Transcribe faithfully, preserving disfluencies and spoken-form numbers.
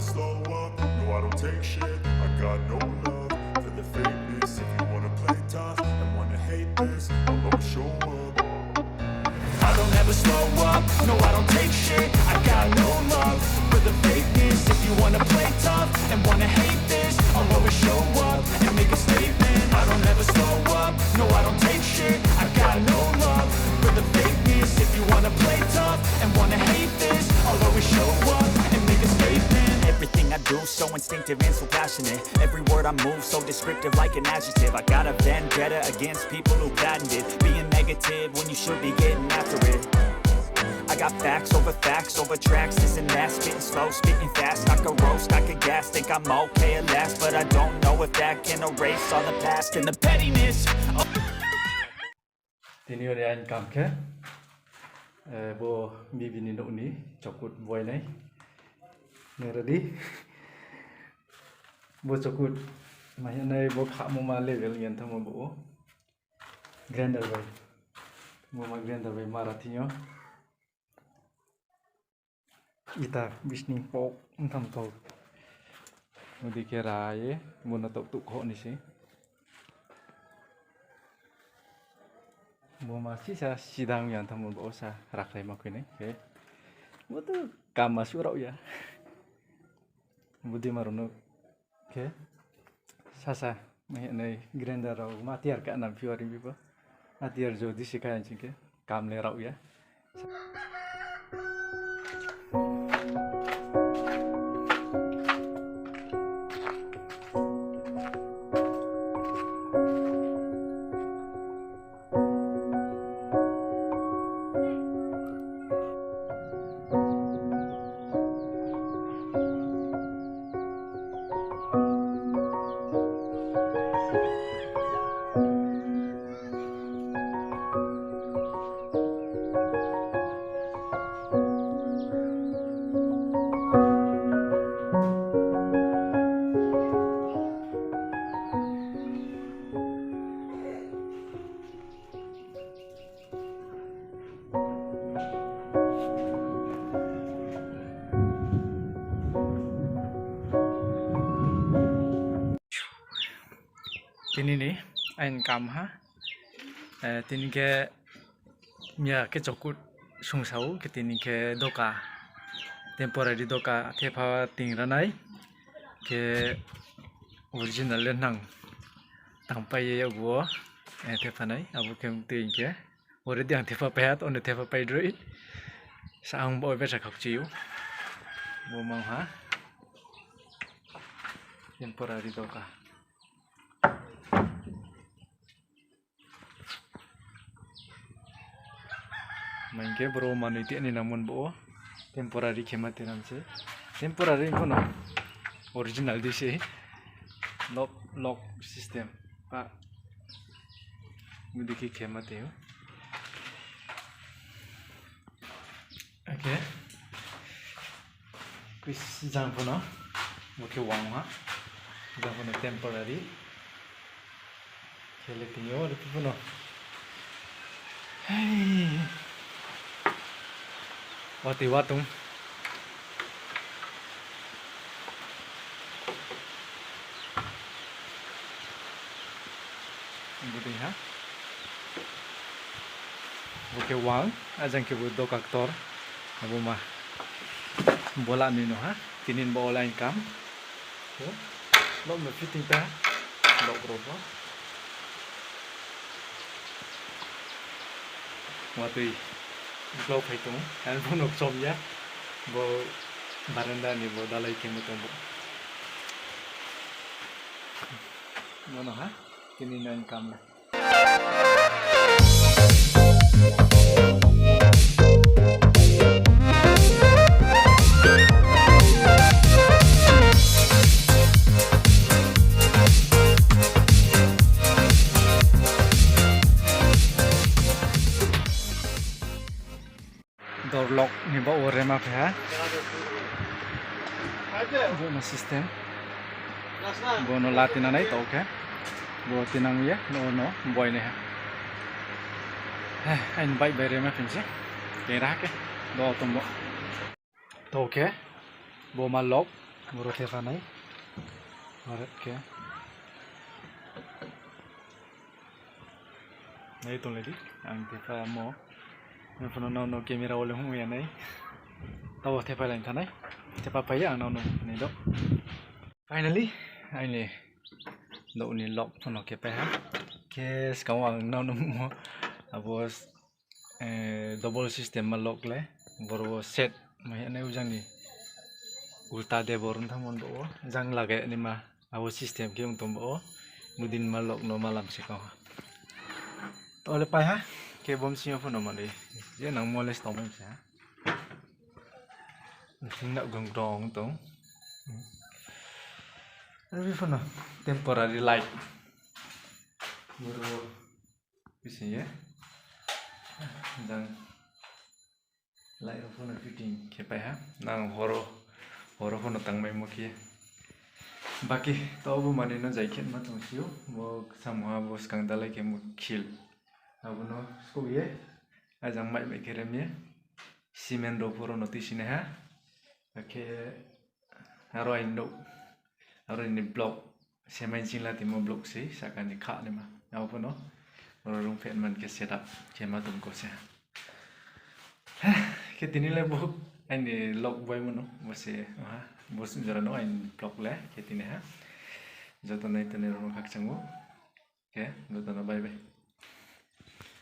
Slow up, no, I don't take shit. I got no love for the fakeness. If you wanna play tough and wanna hate this, I'll always show up. I don't ever slow up, no, I don't take shit. I got no love for the fakeness. If you wanna play tough and wanna hate this, I'll always show up and make a statement. I don't ever slow up, no, I don't take shit. I got no love for the fakeness. If you wanna play tough and wanna hate this, I'll always show up and make a statement. Everything I do so instinctive and so passionate. Every word I move so descriptive like an adjective. I got a vendetta against people who patented being negative when you should be getting after it. I got facts over facts over tracks, this and that, spitting slow, spitting fast. I could roast, I could gas, think I'm okay at last, but I don't know if that can erase all the past and the pettiness. Tini yo ni aini kam khe, eh, bo bibi ni nouh ni chokut buai nai. Nai ready? Bo chokut mai nai bo khamo ma level ngen thamo bo o. Grinder bai. Bo ma grinder bai mara thing yo. Ita bisni pok tham tho. Odi khe ra ye, bo no tok tuk kho ni se. Bo ma sisa sidang ya tham bo sa rakhlai ma khui nai khe. Bo to kam ma su rao ya. Bo di ma rao no khe sasa, nai grinder rao ma tiar ka nam phi wari bibo. A tiar jodi se kha sing khe kam le rao ya. Tini ni aini kam ha. Eh, tini khe miya khe chokut sungsao khe tini khe doka, temporary doka thepha ting ranai khe original le nang tangpai ye abo, eh, thepha nai abo khe tui khe. Already ang thepha pai ha, to ne thepha pai droi. Sa ang bo besa khakchi ou. Bo mang ha. Temporary doka. Main khe boro manoi tini nangmo bo temporary khe ma tinang se. Temporary pho no original di se. Lock, lock system. Pa. Budi khe khe ma tio. Okay. Kuis jang pho no. Bo khe wang ha. Jang pho no temporary. Khe le tini yo, ri pho no. Hei. Watoi wa tong. Budi ha. Bo khe wang, ajang khe bo doka ktor. Abo ma. Bola ni no ha. Tini bo online kam. Lock no fitting ta. Lock rao bo. Watoi blok phai tong, ang bo no chom ya. Bo baranda ni bo dalai khe mo tong bo. Bono ha, tini nang kam na. Door lock ni baoh wo rema phai ha. Bo no system. Bo no la tinang nai tong khe. Bo tinang ye, no, no, boi nai ha. He, aini bike bai rema phai se. Tera khe, bo tong bo. Tong khe, bo ma lock. Boro thepha nai. Aro khe. Nai tonglai di, ang thepha mo. Nung phano nrao no camera wo le hung ya nai. Taoh thepha lai thanai. Thepha phai ya ang nrao no nai do. Finally, aini nouh ni lock phano khe pai ha. Khe skang wo ang nrao no mo abo double system ma lock le, boro wo set mai ya nai, ujang ni ulta de boro thanngmo bo wo, jang lagai naima, abo system khe ong tong bo wo, budin ma lock no ma lam se kau ha. Taoh le pai ha, khe bo bsing yo phano manoi, je nangmo le se tongmai se ha. Hing na gong dong tong. Aro phi phano temporary light. Boro wo bising ye. Jang light rao phano fitting khe pai ha. Nang horo, horo phano tangmaimo khe. Baki taoh bo manoi no jai khe ma tong si ou. Bo samung ha bo skang dalai khe mo khil. Abo no skouh ye. Ajang mai mai khe rem ye. Cement rao phoro no tuisinai ha. Akhe aro aini, aro ni block, semai chingla timo block se, saka ni kha naima. Abo phano, oro room phet man khe setup khe ma tong kau se. Khe tini le bo, aini lock baimo no, bo se, aha, bo jora no aini block le, khe tini ha. Joto nai tongnai rao no khakchang ou. Khe, joto no bye bye.